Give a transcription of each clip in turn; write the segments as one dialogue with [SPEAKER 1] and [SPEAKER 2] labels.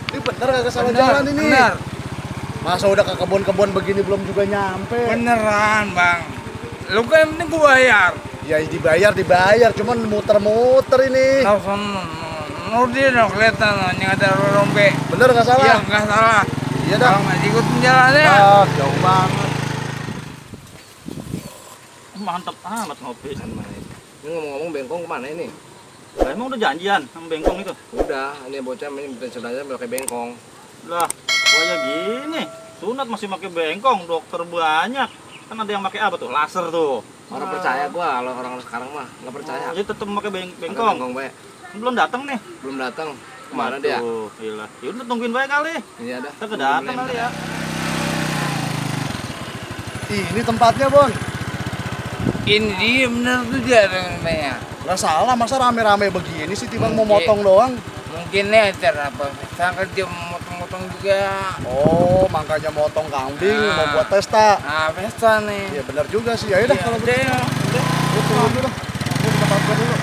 [SPEAKER 1] Bener gak salah jalan ini?
[SPEAKER 2] Bener.
[SPEAKER 1] Masa udah ke kebun-kebun begini belum juga nyampe?
[SPEAKER 2] Beneran bang. Lu kan yang penting gua bayar.
[SPEAKER 1] Ya dibayar, cuman muter-muter ini.
[SPEAKER 2] Lu dia dong kelihatan yang ada rombe.
[SPEAKER 1] Bener gak salah?
[SPEAKER 2] Iya nggak salah.
[SPEAKER 1] Iya dah.
[SPEAKER 2] Kalau nggak ikutin jalannya.
[SPEAKER 1] Ah, jauh banget.
[SPEAKER 3] Mantep amat ngopi.
[SPEAKER 4] Ini ngomong-ngomong Bengkong kemana ini?
[SPEAKER 3] Lah, emang udah janjian sama Bengkong itu?
[SPEAKER 4] Udah, ini bocah main saudara pakai Bengkong.
[SPEAKER 3] Lah, kayak gini. Sunat masih pakai Bengkong, dokter banyak. Kan ada yang pakai apa tuh? Laser tuh.
[SPEAKER 4] Orang percaya gua, kalau orang sekarang mah nggak percaya.
[SPEAKER 3] Jadi tetep pakai Bengkong.
[SPEAKER 4] Bengkong baik.
[SPEAKER 3] Belum datang nih.
[SPEAKER 4] Belum datang. Kemana dia?
[SPEAKER 3] Gila. Ya udah tungguin baik kali.
[SPEAKER 4] Iya dah.
[SPEAKER 3] Kita kedatang kali ya.
[SPEAKER 1] Ini tempatnya, Bon.
[SPEAKER 2] Ini dia bener tuh dia namanya.
[SPEAKER 1] Gak salah, masa rame-rame begini sih tiba mau motong doang?
[SPEAKER 2] Mungkin nih acara apa? Saya kerja motong-motong juga.
[SPEAKER 1] Oh, makanya motong kambing, mau buat pesta.
[SPEAKER 2] Nah, pesta nih.
[SPEAKER 1] Iya bener juga sih, ya udah kalau begitu. Gue tunggu dulu dah. Gue ke tempat gue dulu.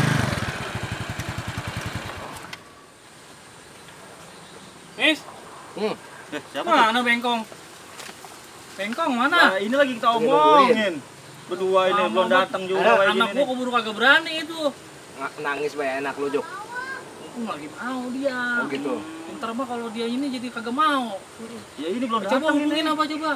[SPEAKER 3] Mis. Siapa mana Bengkong? Bengkong mana? Nah, ini lagi kita omongin. Berdua ini belum datang juga.
[SPEAKER 5] Anak gua keburu kagak berani itu.
[SPEAKER 4] Nangis baik enak lu, Juk.
[SPEAKER 5] Gua lagi mau dia.
[SPEAKER 4] Oh gitu.
[SPEAKER 5] Ntar mah kalau dia ini jadi kagak mau.
[SPEAKER 3] Ya ini belum
[SPEAKER 5] Coba
[SPEAKER 3] datang
[SPEAKER 5] hubungin
[SPEAKER 3] ini.
[SPEAKER 5] apa coba?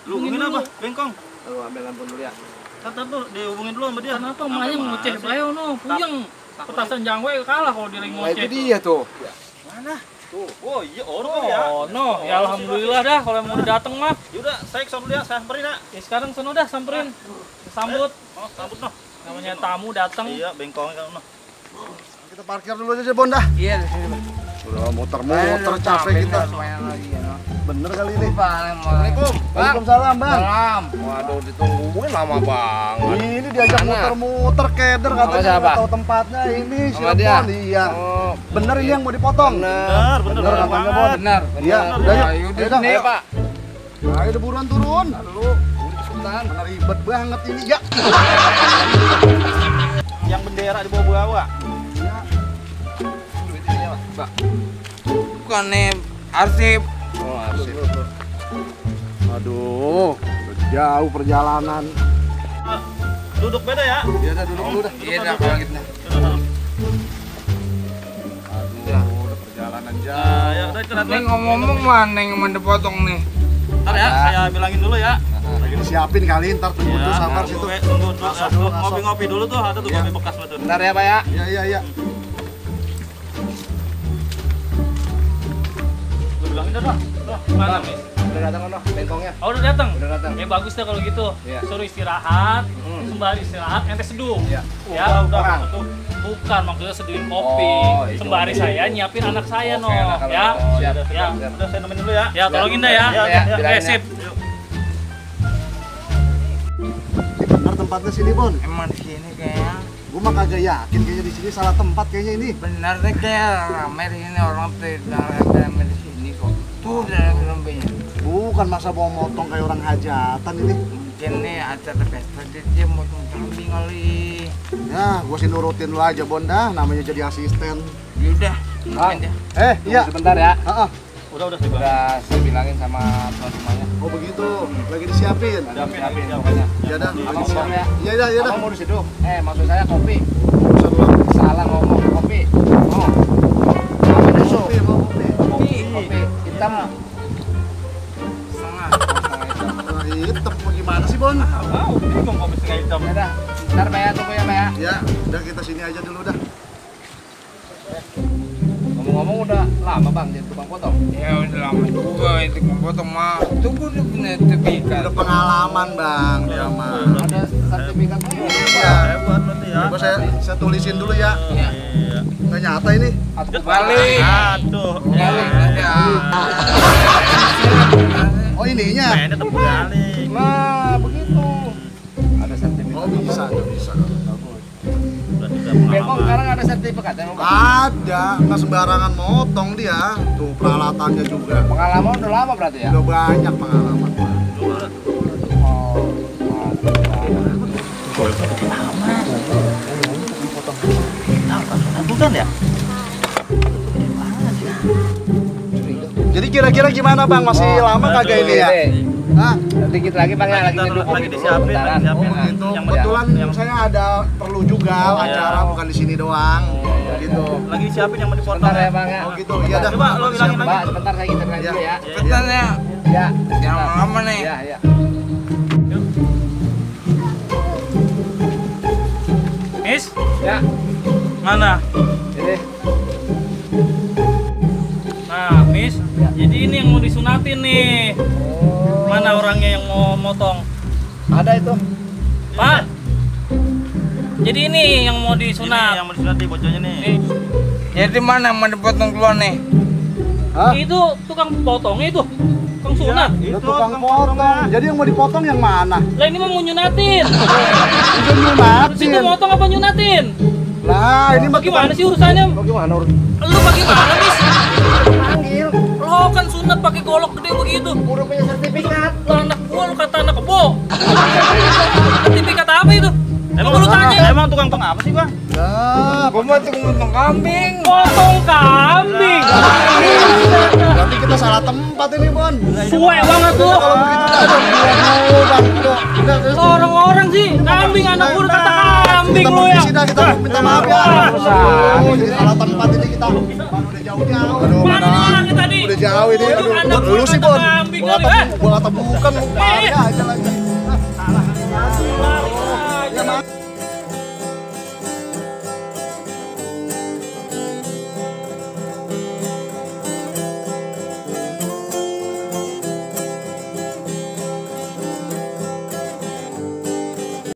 [SPEAKER 3] Lu hubungin apa? Bengkong.
[SPEAKER 4] Lu ambil handphone dulu ya.
[SPEAKER 3] Kata tuh dihubungin dulu sama dia.
[SPEAKER 5] Kenapa emaknya ngoceh bae no? Puyeng. Petasan jangwe kalah kalau dia lagi
[SPEAKER 4] Nah, itu
[SPEAKER 5] ngoceh.
[SPEAKER 4] dia tuh.
[SPEAKER 3] Mana? Tuh. Oh iya, orang ya.
[SPEAKER 5] Oh, no. Ya alhamdulillah dah kalau mau datang mah.
[SPEAKER 3] Yaudah, saya kesana dulu ya, saya samperin ya.
[SPEAKER 5] Ya sekarang sono dah samperin. Sambut.
[SPEAKER 3] Oh, sambut noh.
[SPEAKER 5] Namanya tamu datang.
[SPEAKER 3] Iya, Bengkongnya kan noh.
[SPEAKER 1] Kita parkir dulu aja, Bon dah.
[SPEAKER 2] Iya di sini bang.
[SPEAKER 1] Udah muter-muter capek kita.
[SPEAKER 2] Lumayan lagi ya. No.
[SPEAKER 1] Bener kali ini.
[SPEAKER 2] Assalamualaikum.
[SPEAKER 1] Waalaikumsalam, Bang.
[SPEAKER 2] Salam.
[SPEAKER 4] Waduh, ditungguin lama banget.
[SPEAKER 1] Ini diajak
[SPEAKER 4] Mana?
[SPEAKER 1] muter-muter keder katanya
[SPEAKER 4] siapa?
[SPEAKER 1] nggak tahu tempatnya ini si
[SPEAKER 4] Sama dia?
[SPEAKER 1] Bon. Iya.
[SPEAKER 4] Oh,
[SPEAKER 1] Bener ini yang mau dipotong.
[SPEAKER 3] Bener
[SPEAKER 1] Bener katanya,
[SPEAKER 3] banget.
[SPEAKER 1] Bon.
[SPEAKER 2] Benar.
[SPEAKER 1] Iya, udah yuk.
[SPEAKER 2] Ayo
[SPEAKER 1] Udah,
[SPEAKER 2] nih, Pak.
[SPEAKER 1] Ayo udah buruan turun.
[SPEAKER 4] Dulu, Sultan.
[SPEAKER 1] Bener ribet banget ini. Ya.
[SPEAKER 3] Yang bendera di bawah-bawah.
[SPEAKER 4] Pak.
[SPEAKER 2] Bukan nih arsip.
[SPEAKER 4] Oh, asik.
[SPEAKER 1] Aduh, udah jauh perjalanan.
[SPEAKER 3] Duduk beda ya.
[SPEAKER 1] Iya dah duduk dulu dah.
[SPEAKER 2] Iya dah kalau gitu.
[SPEAKER 1] Aduh, udah perjalanan
[SPEAKER 3] Nah,
[SPEAKER 1] jauh.
[SPEAKER 3] ya udah istirahat
[SPEAKER 2] Ini
[SPEAKER 3] dulu.
[SPEAKER 2] ngomong-ngomong mana yang mau dipotong nih?
[SPEAKER 3] Ntar ya, saya bilangin dulu ya.
[SPEAKER 1] Lagi disiapin kali, ntar tunggu tuh sabar situ.
[SPEAKER 3] Tunggu dulu.
[SPEAKER 1] Rasa dulu, rasa.
[SPEAKER 3] Ngopi-ngopi dulu tuh, ada tuh
[SPEAKER 1] Iya.
[SPEAKER 3] kopi bekas betul.
[SPEAKER 4] Bentar ya, Pak ya.
[SPEAKER 1] Iya, iya, iya.
[SPEAKER 3] Lu bilangin dah. Mana, Mis?
[SPEAKER 4] Udah datang kan, Bengkongnya?
[SPEAKER 5] Oh, udah datang.
[SPEAKER 4] Udah datang.
[SPEAKER 5] Ya bagus dah kalau gitu.
[SPEAKER 4] Iya.
[SPEAKER 5] Suruh istirahat, sembari istirahat ente seduh.
[SPEAKER 4] Iya.
[SPEAKER 5] Ya,
[SPEAKER 3] Udah.
[SPEAKER 5] tuh. Bukan maksudnya seduhin kopi.
[SPEAKER 4] Oh, itu.
[SPEAKER 5] Sembari saya nyiapin anak saya no.
[SPEAKER 4] Oke, nah, kalau
[SPEAKER 5] Ya.
[SPEAKER 4] gitu. Siap.
[SPEAKER 5] Ya.
[SPEAKER 3] Udah saya nemenin dulu ya.
[SPEAKER 5] Ya, tolongin dah ya.
[SPEAKER 3] Ya,
[SPEAKER 4] ya,
[SPEAKER 5] Oke,
[SPEAKER 4] bilangin ya.
[SPEAKER 5] sip.
[SPEAKER 3] Yuk.
[SPEAKER 1] Bener tempatnya sini, Bon.
[SPEAKER 2] Emang di sini kayaknya
[SPEAKER 1] Gua mah kagak yakin kayaknya di sini salah tempat kayaknya ini.
[SPEAKER 2] benar deh kayak ramai di sini orang ramai di sini kok. Tuh dalam rombenya.
[SPEAKER 1] Bukan masa mau motong kayak orang hajatan ini.
[SPEAKER 2] Mungkin nih acara pesta dia motong kambing kali.
[SPEAKER 1] Ya, gua sih nurutin lu aja, Bon dah. Namanya jadi asisten.
[SPEAKER 2] Yaudah,
[SPEAKER 4] Bang.
[SPEAKER 2] mungkin ya.
[SPEAKER 1] Iya.
[SPEAKER 4] Sebentar ya.
[SPEAKER 1] Heeh.
[SPEAKER 3] Udah saya bilangin.
[SPEAKER 4] Udah saya bilangin sama teman-temannya.
[SPEAKER 1] Oh begitu, lagi disiapin.
[SPEAKER 4] Siapin pokoknya.
[SPEAKER 1] Ya dah,
[SPEAKER 4] Abang
[SPEAKER 1] lagi disiapin.
[SPEAKER 4] ngomong ya.
[SPEAKER 1] Iya dah, iya dah.
[SPEAKER 4] Abang mau diseduh. Maksud saya kopi.
[SPEAKER 1] Urusan lu.
[SPEAKER 4] Salah ngomong kopi. Oh.
[SPEAKER 1] Kopi, mau kopi.
[SPEAKER 4] Kopi hitam.
[SPEAKER 2] Setengah.
[SPEAKER 1] Nah, hitam mau gimana sih, Bon?
[SPEAKER 3] Wow, ini kok kopi setengah hitam.
[SPEAKER 4] Ya dah. Ntar Pak ya, tunggu ya Pak ya.
[SPEAKER 1] Ya, udah kita sini aja dulu dah.
[SPEAKER 4] Ngomong-ngomong udah lama Bang jadi tukang potong.
[SPEAKER 2] Ya udah lama juga itu potong mah. Tunggu udah punya sertifikat.
[SPEAKER 1] Udah pengalaman, Bang, dia mah.
[SPEAKER 4] Ada sertifikatnya.
[SPEAKER 1] Iya.
[SPEAKER 3] Hebat berarti ya.
[SPEAKER 1] Coba saya tulisin dulu ya.
[SPEAKER 3] Iya.
[SPEAKER 1] Nggak nyata ini.
[SPEAKER 2] Balik.
[SPEAKER 3] Aduh.
[SPEAKER 2] Balik. Ya.
[SPEAKER 1] Oh ininya.
[SPEAKER 3] Mainnya tetap balik.
[SPEAKER 4] Nah, begitu. Ada sertifikat.
[SPEAKER 1] Oh bisa, bisa.
[SPEAKER 3] Berarti udah
[SPEAKER 4] Bengkong
[SPEAKER 3] pengalaman.
[SPEAKER 4] sekarang ada sertifikatnya, Bang.
[SPEAKER 1] Ada, nggak sembarangan motong dia. Tuh peralatannya juga.
[SPEAKER 4] Pengalaman udah lama berarti ya?
[SPEAKER 1] Udah banyak pengalaman.
[SPEAKER 4] Oh.
[SPEAKER 3] Bukan ya?
[SPEAKER 1] Jadi kira-kira gimana Bang? Masih lama kagak ini ya? Hah?
[SPEAKER 4] Dikit lagi Bang ya, lagi nyeduh kopi
[SPEAKER 3] lagi
[SPEAKER 4] dulu.
[SPEAKER 3] disiapin,
[SPEAKER 4] Bentaran.
[SPEAKER 3] lagi disiapin.
[SPEAKER 1] Oh begitu.
[SPEAKER 3] Yang
[SPEAKER 1] Kebetulan
[SPEAKER 3] yang-
[SPEAKER 1] saya ada perlu juga acara bukan di sini doang. Gitu.
[SPEAKER 3] Lagi siapin yang mau dipotong.
[SPEAKER 4] Sebentar ya Bang ya.
[SPEAKER 1] Oh gitu. Iya dah.
[SPEAKER 3] Coba lo bilangin lagi.
[SPEAKER 4] Mbak, sebentar saya gituin lagi
[SPEAKER 1] Ya.
[SPEAKER 4] dulu ya.
[SPEAKER 2] Cepetan ya.
[SPEAKER 4] Ya.
[SPEAKER 2] Jangan lama nih.
[SPEAKER 4] Ya, ya.
[SPEAKER 5] Miss,
[SPEAKER 4] Ya.
[SPEAKER 5] mana?
[SPEAKER 4] Jadi
[SPEAKER 5] Nah, Miss, jadi ini yang mau disunatin nih. Mana orangnya yang mau motong?
[SPEAKER 4] ada itu.
[SPEAKER 5] Pak. Jadi ini yang mau
[SPEAKER 3] Ini
[SPEAKER 5] disunat.
[SPEAKER 3] yang mau disunat nih bocahnya nih.
[SPEAKER 5] Nih,
[SPEAKER 2] Jadi mana yang mau dipotong keluar nih?
[SPEAKER 1] Hah?
[SPEAKER 5] itu tukang potongnya itu. Tukang sunat.
[SPEAKER 1] Itu tukang potong. Jadi yang mau dipotong yang mana?
[SPEAKER 5] Lah ini mah mau nyunatin.
[SPEAKER 1] Udah
[SPEAKER 5] Terus itu
[SPEAKER 1] nyunatin.
[SPEAKER 5] motong apa nyunatin?
[SPEAKER 1] Lah ini mah
[SPEAKER 5] Bagaimana sih urusannya?
[SPEAKER 1] Bagaimana urus?
[SPEAKER 5] Lu bagaimana, Miss?
[SPEAKER 4] Panggil.
[SPEAKER 5] Lo kan sunat pakai golok gede begitu.
[SPEAKER 4] Udah punya sertifikat.
[SPEAKER 5] Lo anak gua lu kata anak kebo. Sertifikat apa itu? Emang lu tanya?
[SPEAKER 3] Emang tukang apa sih, Bang?
[SPEAKER 1] Ya,
[SPEAKER 2] Gua mau tukang potong kambing.
[SPEAKER 5] Potong kambing.
[SPEAKER 1] berarti kita salah tempat ini, Bon.
[SPEAKER 5] Suwe banget lu.
[SPEAKER 1] Kalau begitu aduh, Bang. Udah,
[SPEAKER 5] Lo orang-orang sih kambing anak gua lu kata kambing
[SPEAKER 1] kita
[SPEAKER 5] lu ya.
[SPEAKER 1] permisi dah, kita minta maaf ya. Aduh, jadi salah tempat ini kita. Bang, udah jauh-jauh. Aduh,
[SPEAKER 5] Mana nih orangnya tadi?
[SPEAKER 1] udah jauh ini.
[SPEAKER 5] Anak
[SPEAKER 1] Aduh,
[SPEAKER 5] gua
[SPEAKER 1] lu sih,
[SPEAKER 5] kata
[SPEAKER 1] Bon.
[SPEAKER 5] kambing
[SPEAKER 1] Gua
[SPEAKER 5] kali,
[SPEAKER 1] kata bukan, lu aja lagi.